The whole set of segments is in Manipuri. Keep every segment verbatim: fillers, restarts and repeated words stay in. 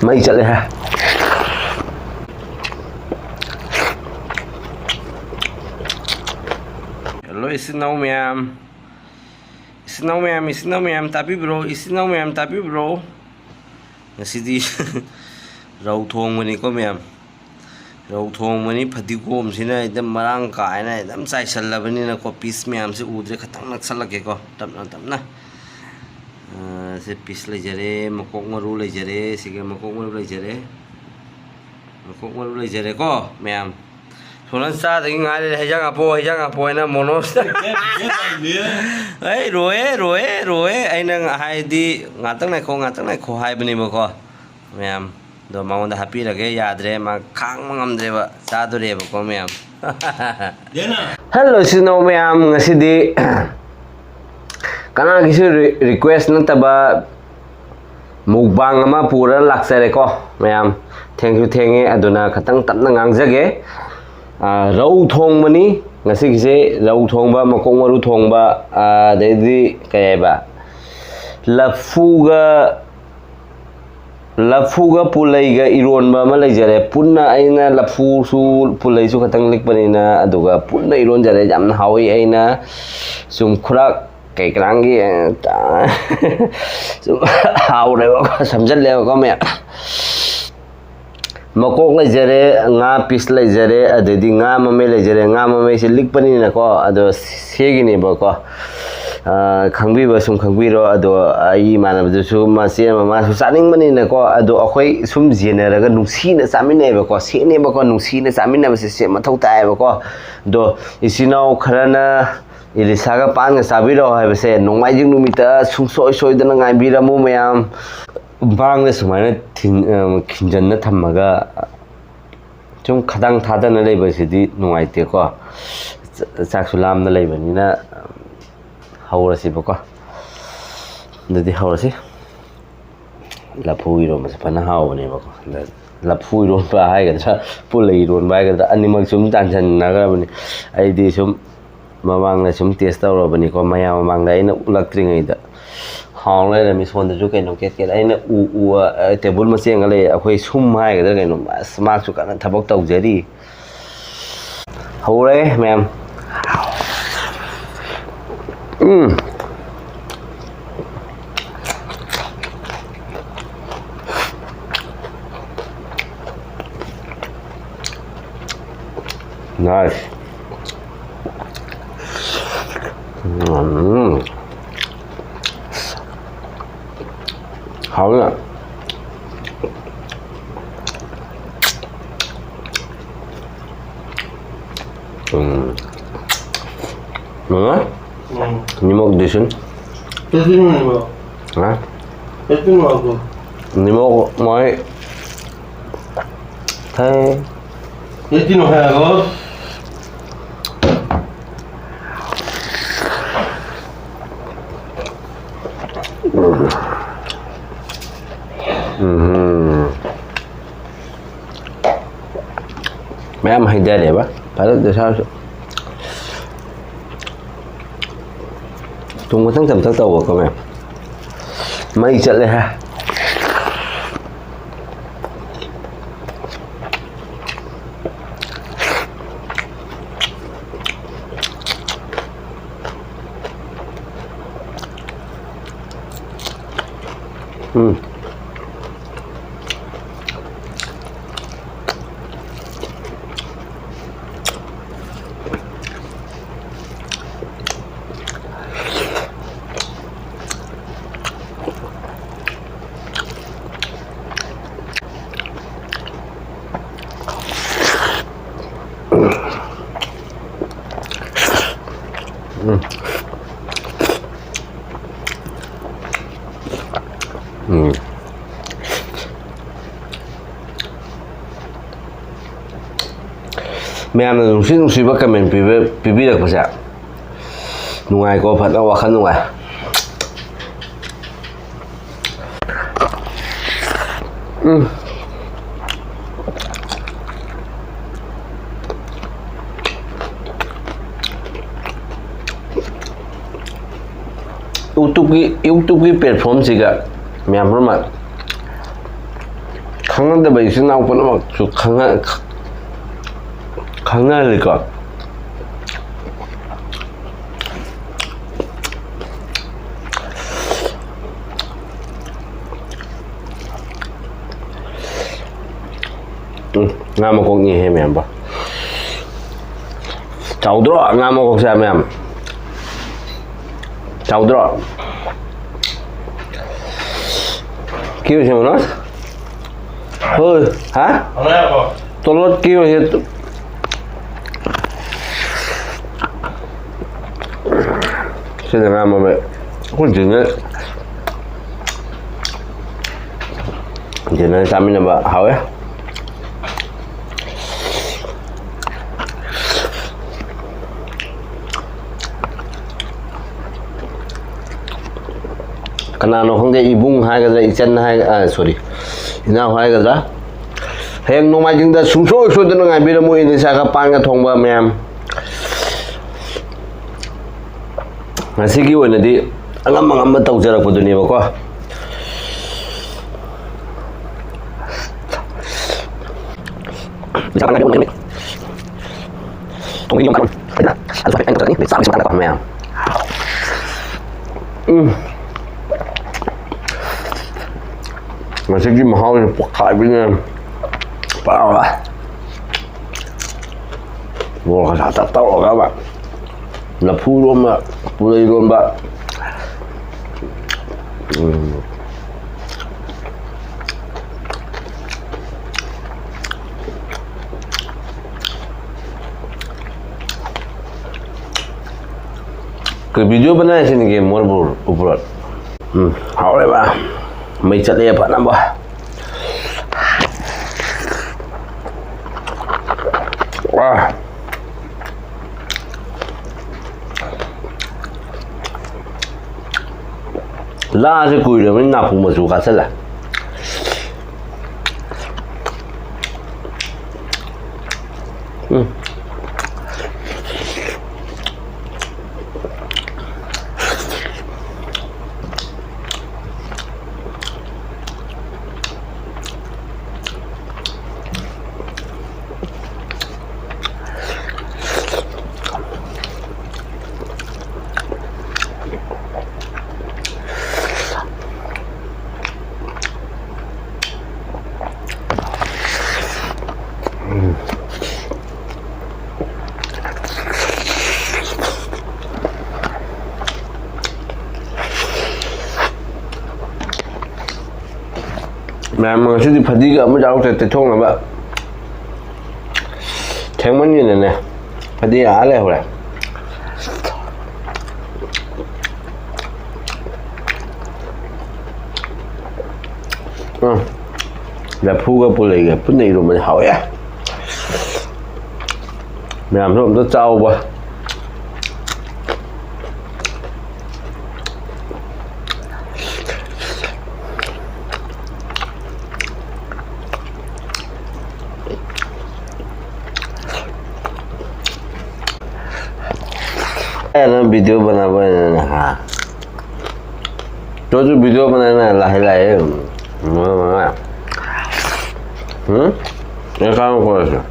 ꯃꯩ ꯆꯠꯂꯦ ꯍꯥ꯫ ꯍꯜꯂꯣ ꯏꯆꯤꯟ ꯏꯅꯥꯎ ꯃꯌꯥꯝ, ꯏꯆꯤꯟ ꯏꯅꯥꯎ ꯃꯌꯥꯝ, ꯏꯆꯤꯟ ꯏꯅꯥꯎ ꯃꯌꯥꯝ ꯇꯥꯕꯤꯕ꯭ꯔꯣ? ꯏꯆꯤꯟ ꯏꯅꯥꯎ ꯃꯌꯥꯝ ꯇꯥꯕꯤꯕ꯭ꯔꯣ? ꯉꯁꯤꯗꯤ ꯔꯧ ꯊꯣꯡꯕꯅꯤꯀꯣ ꯃꯌꯥꯝ, ꯔꯧ ꯊꯣꯡꯕꯅꯤ꯫ ꯐꯗꯤꯒꯣꯝꯁꯤꯅ ꯑꯗꯨꯝ ꯃꯔꯥꯡ ꯀꯥꯏꯅ ꯑꯗꯨꯝ ꯆꯥꯏꯁꯜꯂꯕꯅꯤꯅꯀꯣ, ꯄꯤꯁ ꯃꯌꯥꯝꯁꯦ ꯎꯗ꯭ꯔꯦ, ꯈꯇꯪ ꯅꯛꯁꯜꯂꯛꯀꯦꯀꯣ, ꯇꯞꯅ ꯇꯞꯅ꯫ ꯑ, ꯁꯤ ꯄꯤꯁ ꯂꯩꯖꯔꯦ, ꯃꯀꯣꯛ ꯃꯔꯨ ꯂꯩꯖꯔꯦ, ꯁꯤꯒ ꯃꯀꯣꯛ ꯃꯔꯨ ꯂꯩꯖꯔꯦ, ꯃꯀꯣꯛ ꯃꯔꯨ ꯂꯩꯖꯔꯦꯀꯣ ꯃꯌꯥꯝ꯫ ꯁꯣꯝꯗ ꯆꯥꯗꯒꯤ ꯉꯥꯏ ꯂꯩꯔꯦ, "ꯍꯩꯖꯥꯡ ꯍꯥꯞꯄꯣ, ꯍꯩꯖꯥꯡ ꯍꯥꯞꯄꯣ" ꯍꯥꯏꯅ ꯃꯣꯅꯣꯁꯇ꯫ ꯑꯩ ꯔꯣꯑꯦ, ꯔꯣꯑꯦ, ꯔꯣꯑꯦ꯫ ꯑꯩꯅ ꯉ-, ꯍꯥꯏꯗꯤ, "ꯉꯥꯛꯇꯪ ꯉꯥꯏꯈꯣ, ꯉꯥꯛꯇꯪ ꯉꯥꯏꯈꯣ" ꯍꯥꯏꯕꯅꯦꯕꯀꯣ ꯃꯌꯥꯝ꯫ ꯑꯗꯣ ꯃꯉꯣꯟꯗ ꯍꯥꯞꯄꯤꯔꯒꯦ, ꯌꯥꯗ꯭ꯔꯦ, ꯃꯥ ꯈꯥꯡꯕ ꯉꯝꯗ꯭ꯔꯦꯕ, ꯆꯥꯗꯣꯔꯦꯕꯀꯣ ꯃꯌꯥꯝ꯫ ꯍꯜꯂꯣ ꯏꯆꯤꯟ ꯏꯅꯥꯎ ꯃꯌꯥꯝ, ꯉꯁꯤꯗꯤ ꯀꯅꯥꯒꯤꯁꯨ ꯔꯤ-, ꯔꯤꯀ꯭ꯋꯦꯁ ꯅꯠꯇꯕ ꯃꯨꯛꯕꯥꯡ ꯑꯃ ꯄꯨꯔ ꯂꯥꯛꯆꯔꯦꯀꯣ ꯃꯌꯥꯝ꯫ ꯊꯦꯡꯁꯨ ꯊꯦꯡꯉꯦ, ꯑꯗꯨꯅ ꯈꯇꯪ ꯇꯞꯅ ꯉꯥꯡꯖꯒꯦ꯫ ꯑꯥ, ꯔꯧ ꯊꯣꯡꯕꯅꯤ ꯉꯁꯤꯒꯤꯁꯦ, ꯔꯧ ꯊꯣꯡꯕ, ꯃꯀꯣꯛ ꯃꯔꯨ ꯊꯣꯡꯕ, ꯑꯥ, ꯑꯗꯩꯗꯤ ꯀꯩ ꯍꯥꯏꯕ, ꯂꯐꯨꯒ, ꯂꯐꯨꯒ ꯄꯨꯂꯩꯒ ꯏꯔꯣꯟꯕ ꯑꯃ ꯂꯩꯖꯔꯦ꯫ ꯄꯨꯟꯅ ꯑꯩꯅ ꯂꯐꯨꯁꯨ ꯄꯨꯂꯩꯁꯨ ꯈꯇꯪ ꯂꯤꯛꯄꯅꯤꯅ, ꯑꯗꯨꯒ ꯄꯨꯟꯅ ꯏꯔꯣꯟꯖꯔꯦ꯫ ꯌꯥꯝꯅ ꯍꯥꯎꯋꯤ꯫ ꯑꯩꯅ ꯁꯨꯝ ꯈꯨꯔꯥꯛ ꯀꯩ ꯀꯔꯥꯡꯒꯤ, ꯑ, ꯁꯨꯝ ꯍꯥꯎꯔꯦꯕꯀꯣ, ꯁꯝꯖꯜꯂꯦꯕꯀꯣ ꯃꯌꯥꯝ꯫ ꯃꯀꯣꯛ ꯂꯩꯖꯔꯦ, ꯉꯥ ꯄꯤꯁ ꯂꯩꯖꯔꯦ, ꯑꯗꯩꯗꯤ ꯉꯥ ꯃꯃꯩ ꯂꯩꯖꯔꯦ꯫ ꯉꯥ ꯃꯃꯩꯁꯦ ꯂꯤꯛꯄꯅꯤꯅꯀꯣ, ꯑꯗꯣ ꯁꯦꯒꯤꯅꯦꯕꯀꯣ꯫ ꯑ, ꯈꯪꯕꯤꯕ ꯁꯨꯝ ꯈꯪꯕꯤꯔꯣ꯫ ꯑꯗꯣ ꯑꯩ ꯏꯃꯥꯟꯅꯕꯗꯨꯁꯨ ꯃꯆꯦ ꯑꯃ ꯃꯥꯁꯨ ꯆꯥꯅꯤꯡꯕꯅꯤꯅꯀꯣ, ꯑꯗꯣ ꯑꯩꯈꯣꯏ ꯁꯨꯝ ꯌꯦꯟꯅꯔꯒ ꯅꯨꯡꯁꯤꯅ ꯆꯥꯃꯤꯟꯅꯩꯕꯀꯣ, ꯁꯦꯠꯅꯦꯕꯀꯣ, ꯅꯨꯡꯁꯤꯅ ꯆꯥꯃꯤꯟꯅꯕꯁꯦ ꯁꯦ ꯃꯊꯧ ꯇꯥꯏꯌꯦꯕꯀꯣ꯫ ꯑꯗꯣ ꯏꯆꯤꯟ ꯏꯅꯥꯎ ꯈꯔꯅ ꯏꯂꯤꯁꯥꯒ ꯄꯥꯟꯒ ꯆꯥꯕꯤꯔꯛꯑꯣ ꯍꯥꯏꯕꯁꯦ ꯅꯣꯡꯃꯥꯏꯖꯤꯡ ꯅꯨꯃꯤꯠꯇ ꯁꯨꯡꯁꯣꯏ ꯁꯣꯏꯗꯅ ꯉꯥꯏꯕꯤꯔꯝꯃꯨ ꯃꯌꯥꯝ꯫ ꯃꯥꯡꯗ ꯁꯨꯃꯥꯏꯅ ꯊꯤꯟ-, ꯑ, ꯈꯤꯟꯖꯟꯅ ꯊꯝꯃꯒ ꯁꯨꯝ ꯈꯗꯥꯡ ꯊꯥꯗꯅ ꯂꯩꯕꯁꯤꯗꯤ ꯅꯨꯡꯉꯥꯏꯇꯦꯀꯣ꯫ ꯆ-, ꯆꯥꯛꯁꯨ ꯂꯥꯝꯅ ꯂꯩꯕꯅꯤꯅ ꯍꯧꯔꯁꯤꯕꯀꯣ꯫ ꯑꯗꯨꯗꯤ ꯍꯧꯔꯁꯤ꯫ ꯂꯐꯨ ꯏꯔꯣꯟꯕꯁꯦ ꯐꯖꯅ ꯍꯥꯎꯕꯅꯦꯕꯀꯣ꯫ ꯑꯗ ꯂꯐꯨ ꯏꯔꯣꯟꯕ ꯍꯥꯏꯒꯗ꯭ꯔꯥ, ꯄꯨꯂꯩ ꯏꯔꯣꯟꯕ ꯍꯥꯏꯒꯗ꯭ꯔꯥ, ꯑꯅꯤꯃꯛ ꯁꯨꯝ ꯆꯥꯟꯁꯟꯅꯈ꯭ꯔꯕꯅꯤ꯫ ꯑꯩꯗꯤ ꯁꯨꯝ ꯃꯃꯥꯡꯗ ꯁꯨꯝ ꯇꯦꯁ ꯇꯧꯔꯕꯅꯤꯀꯣ, ꯃꯌꯥꯝ ꯃꯃꯥꯡꯗ ꯑꯩꯅ ꯎꯠꯂꯛꯇ꯭ꯔꯤꯉꯩꯗ꯫ ꯈꯥꯎ ꯂꯩꯔꯝꯃꯤ꯫ ꯁꯣꯝꯗꯁꯨ ꯀꯩꯅꯣ ꯀꯦꯠ ꯀꯦꯠ꯫ ꯑꯩꯅ ꯎ ꯎ, ꯑ, ꯇꯦꯕꯜ ꯃꯆꯦ ꯑꯃꯒ ꯂꯩ, ꯑꯩꯈꯣꯏ ꯁꯨꯝ ꯍꯥꯏꯒꯗ꯭ꯔꯥ ꯀꯩꯅꯣ, ꯑꯁ, ꯃꯥꯁꯨ ꯀꯟꯅ ꯊꯕꯛ ꯇꯧꯖꯔꯤ꯫ ꯍꯧꯔꯦ ꯃꯌꯥꯝ꯫ ꯎꯝ꯫ Nice. ꯎꯝ꯫ ꯍꯥꯎꯅ꯫ ꯎꯝ꯫ ꯃꯉꯥ? ꯎꯝ꯫ ꯅꯤꯃꯣꯛ ꯗꯤꯁꯟ? ꯀꯦꯖꯤ ꯃꯉꯥ꯫ ꯍꯥ? ꯀꯦꯖꯤ ꯃꯉꯥ꯫ ꯅꯤꯃꯣꯛ ꯃꯣꯏ ꯊꯩ꯫ ꯀꯦꯖꯤ ꯃꯉꯥ꯫ ꯎꯝ꯫ ꯃꯌꯥꯝ ꯍꯩꯊꯔꯦꯕ꯫ ꯐꯖꯅ ꯁꯥꯔꯁꯨ꯫ ꯊꯨꯝ ꯈꯛꯇꯪ ꯆꯝꯊꯛ ꯇꯧꯕꯀꯣ ꯃꯌꯥꯝ꯫ ꯃꯩ ꯆꯠꯂꯦ ꯍꯦ꯫ ꯎꯝ꯫ ꯎꯝ꯫ ꯃꯌꯥꯝꯅ ꯅꯨꯡꯁꯤ ꯅꯨꯡꯁꯤꯕ comment ꯄꯤꯕ-, ꯄꯤꯕꯤꯔꯛꯄꯁꯦ ꯅꯨꯡꯉꯥꯏꯀꯣ, ꯐꯖꯅ ꯋꯥꯈꯜ ꯅꯨꯡꯉꯥꯏ꯫ ꯎꯝ꯫ ꯎꯇꯨ YouTubeꯀꯤ, YouTubeꯀꯤ platformꯁꯤꯒ ꯃꯌꯥꯝ ꯄꯨꯝꯅꯃꯛ ꯈꯪꯅꯗꯕ ꯏꯆꯤꯟ ꯏꯅꯥꯎ ꯄꯨꯝꯅꯃꯛꯁꯨ ꯈꯪꯅ-, ꯈꯪꯅꯍꯜꯂꯤꯀꯣ꯫ ꯎꯝ, ꯉꯥ ꯃꯀꯣꯛꯅꯤꯍꯦ ꯃꯌꯥꯝꯕ꯫ ꯆꯥꯎꯗ꯭ꯔꯣ ꯉꯥ ꯃꯀꯣꯛꯁꯦ ꯃꯌꯥꯝ? ꯆꯥꯎꯗ꯭ꯔꯣ? ꯀꯤꯂꯣꯁꯦ ꯃꯅꯣꯖ? ꯍꯣꯏ, ꯍꯥ? ꯇꯣꯂꯣꯠ ꯀꯤꯂꯣꯁꯦ꯫ ꯁꯤꯗ ꯉꯥ ꯃꯃꯩ꯫ ꯑꯩꯈꯣꯏ ꯖꯦꯅꯦꯔꯦꯜ, ꯖꯦꯅꯦꯔꯦꯜ ꯆꯥꯃꯤꯟꯅꯕ ꯍꯥꯎꯋꯦ꯫ ꯀꯅꯥꯅꯣ ꯈꯪꯗꯦ, ꯏꯕꯨꯡ ꯍꯥꯏꯒꯗ꯭ꯔꯥ, ꯏꯆꯟ ꯍꯥꯏ-, ꯑ, sorry, ꯏꯅꯥꯎ ꯍꯥꯏꯒꯗ꯭ꯔꯥ? ꯍꯌꯦꯡ ꯅꯣꯡꯃꯥꯏꯖꯤꯡꯗ ꯁꯨꯡꯁꯣꯏ ꯁꯣꯏꯗꯅ ꯉꯥꯏꯕꯤꯔꯝꯃꯨ, ꯏꯂꯤꯁꯥꯒ ꯄꯥꯟꯒ ꯊꯣꯡꯕ ꯃꯌꯥꯝ꯫ ꯉꯁꯤꯒꯤ ꯑꯣꯏꯅꯗꯤ ꯑꯉꯝ ꯑꯉꯝꯕ ꯇꯧꯖꯔꯛꯄꯗꯨꯅꯦꯕꯀꯣ꯫ ꯃꯌꯥꯝ꯫ ꯎꯝ꯫ ꯉꯁꯤꯒꯤ ꯃꯍꯥꯎꯁꯦ ꯄꯣꯛꯈꯥꯏꯕꯤꯅꯦ꯫ ꯄꯥꯎ꯫ ꯃꯣꯔꯣꯛ ꯑꯁꯥ ꯇꯛ ꯇꯧꯔꯒ ꯑꯃ꯫ ꯂꯐꯨ ꯏꯔꯣꯝꯕ, ꯄꯨꯔꯩ ꯏꯔꯣꯝꯕ꯫ ꯎꯝ꯫ कोई वीडियो बनाए थे इनके मोर ऊपर। ꯎꯝ, ꯍꯥꯎꯔꯦꯕ꯫ ꯃꯩ ꯆꯠꯂꯦ ꯐꯅꯕ꯫ ꯑꯥ꯫ ꯂꯥꯁꯦ ꯀꯨꯏꯔꯕꯅꯤꯅ ꯅꯥꯄꯨ ꯃꯆꯨ ꯀꯥꯁꯜꯂꯦ꯫ ꯎꯝ꯫ ꯉꯁꯤꯗꯤ ꯐꯗꯤꯒ ꯑꯃ ꯌꯥꯎꯗ꯭ꯔꯦ ꯇꯩꯊꯣꯛꯅꯕ꯫ ꯊꯦꯡꯃꯟꯒꯤꯅꯅꯦ ꯐꯗꯤ ꯑꯥ ꯂꯩꯍꯧꯔꯦ꯫ ꯎꯝ꯫ ꯂꯐꯨꯒ ꯄꯨꯂꯩꯒ ꯄꯨꯟꯅ ꯏꯔꯣꯝꯕꯁꯦ ꯍꯥꯎꯋꯦ꯫ ꯃꯌꯥꯝꯁꯨ ꯑꯝꯇ ꯆꯥꯎꯕ꯫ ए, ना वीडियो बनाबो है ना, हाँ। तो जो वीडियो बनाए ना, लाहे लाहे, मना, मना। हम्म? ये काम कौन सा?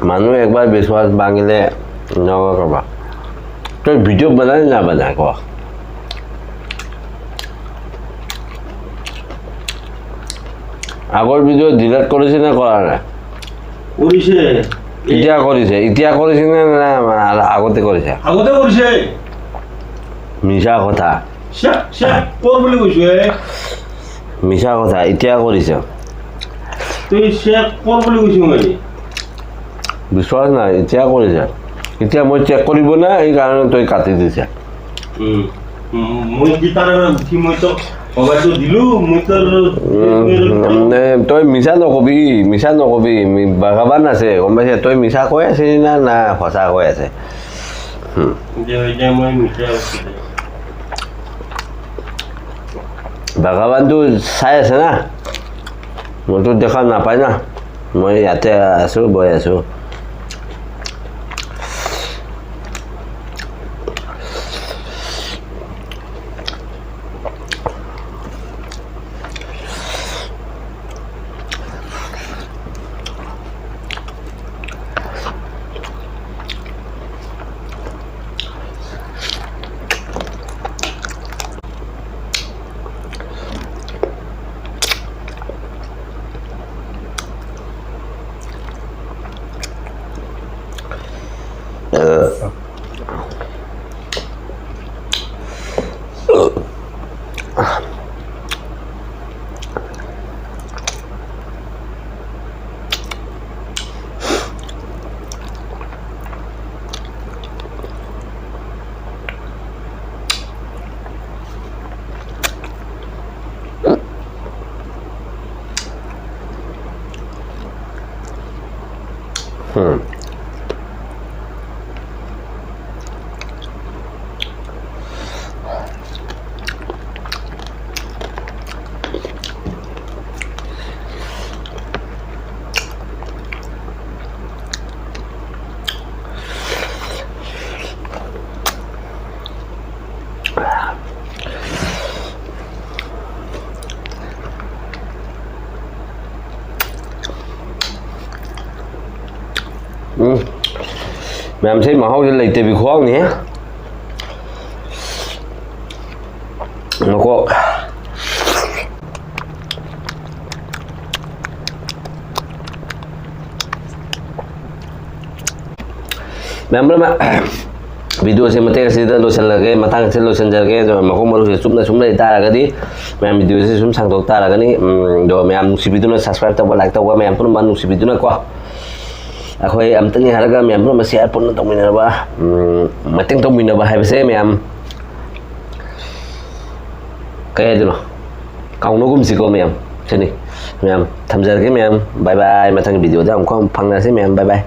মানুহ একবাৰ বিশ্বাস ভাঙিলে নকবা। তই ভিডিঅ' বনালি না বনাই ক? আগৰ ভিডিঅ' ডিলিট কৰিছে নে কৰা নাই? কৰিছে। এতিয়া কৰিছে, এতিয়া কৰিছে নে না আগতে কৰিছে? আগতে কৰিছে। মিছা কথা। চেক, চেক কৰ বুলি কৈছো, এ। মিছা কথা, এতিয়া কৰিছে। তই চেক কৰ বুলি কৈছো মই। বিশ্বাস নাই, এতিয়া কৰিছে। এতিয়া মই চেক কৰিব না, এই কাৰণে তই কাটি দিছে। উম। উম, মই কি তাৰ উঠি মই তো মোবাইলটো দিলো, মই তো উম, নে, তই মিছা নকবি, মিছা নকবি। মি-, ভগৱান আছে, গম পাইছে? তই মিছা কৈ আছে না, না সঁচা কৈ আছে? হুম। যে, যে মই মিছা কৈছো। ভগৱানটো চাই আছে না, মইতো দেখা নাপায় না। মই ইয়াতে আছো, বহি আছো। ꯎꯝ꯫ ꯎꯝ꯫ ꯃꯌꯥꯝꯁꯦ ꯃꯍꯥꯎꯁꯦ ꯂꯩꯇꯕꯤ ꯈꯨꯍꯥꯎꯅꯤꯍꯦ꯫ ꯃꯀꯣꯛ꯫ ꯃꯌꯥꯝ ꯄꯨꯝꯅꯃꯛ, videoꯁꯦ ꯃꯇꯦꯛ ꯑꯁꯤꯗ ꯂꯣꯏꯁꯤꯜꯂꯒꯦ, ꯃꯇꯥꯡ ꯑꯁꯤꯗ ꯂꯣꯏꯁꯤꯟꯖꯔꯒꯦ꯫ ꯑꯗꯣ ꯃꯈꯣꯡ ꯃꯔꯨꯁꯦ ꯆꯨꯞꯅ ꯁꯨꯝ ꯂꯩ ꯇꯥꯔꯒꯗꯤ, ꯃꯌꯥꯝ videoꯁꯦ ꯁꯨꯝ ꯁꯥꯡꯗꯣꯛ ꯇꯥꯔꯒꯅꯤ꯫ ꯎꯝ, ꯑꯗꯣ ꯃꯌꯥꯝ ꯅꯨꯡꯁꯤꯕꯤꯗꯨꯅ subscribe ꯇꯧꯕ, like ꯇꯧꯕ, ꯃꯌꯥꯝ ꯄꯨꯝꯅꯃꯛ ꯅꯨꯡꯁꯤꯕꯤꯗꯨꯅꯀꯣ, ꯑꯩꯈꯣꯏ ꯑꯝꯇꯅꯤ ꯍꯥꯏꯔꯒ ꯃꯌꯥꯝ ꯄꯨꯝꯅꯃꯛ share ꯄꯨꯟꯅ ꯇꯧꯃꯤꯟꯅꯅꯕ, ꯎꯝ, ꯃꯇꯦꯡ ꯇꯧꯃꯤꯟꯅꯕ ꯍꯥꯏꯕꯁꯦ ꯃꯌꯥꯝ ꯀꯩ ꯍꯥꯏꯗꯣꯏꯅꯣ? ꯀꯥꯎꯅꯒꯨꯝꯁꯤꯀꯣ ꯃꯌꯥꯝ꯫ ꯁꯤꯅꯤ꯫ ꯃꯌꯥꯝ ꯊꯝꯖꯔꯒꯦ ꯃꯌꯥꯝ꯫ Bye bye꯫ ꯃꯊꯪꯒꯤ videoꯗ ꯑꯃꯨꯛꯀ ꯑꯃꯨꯛ ꯐꯪꯅꯔꯁꯤ ꯃꯌꯥꯝ꯫ Bye bye꯫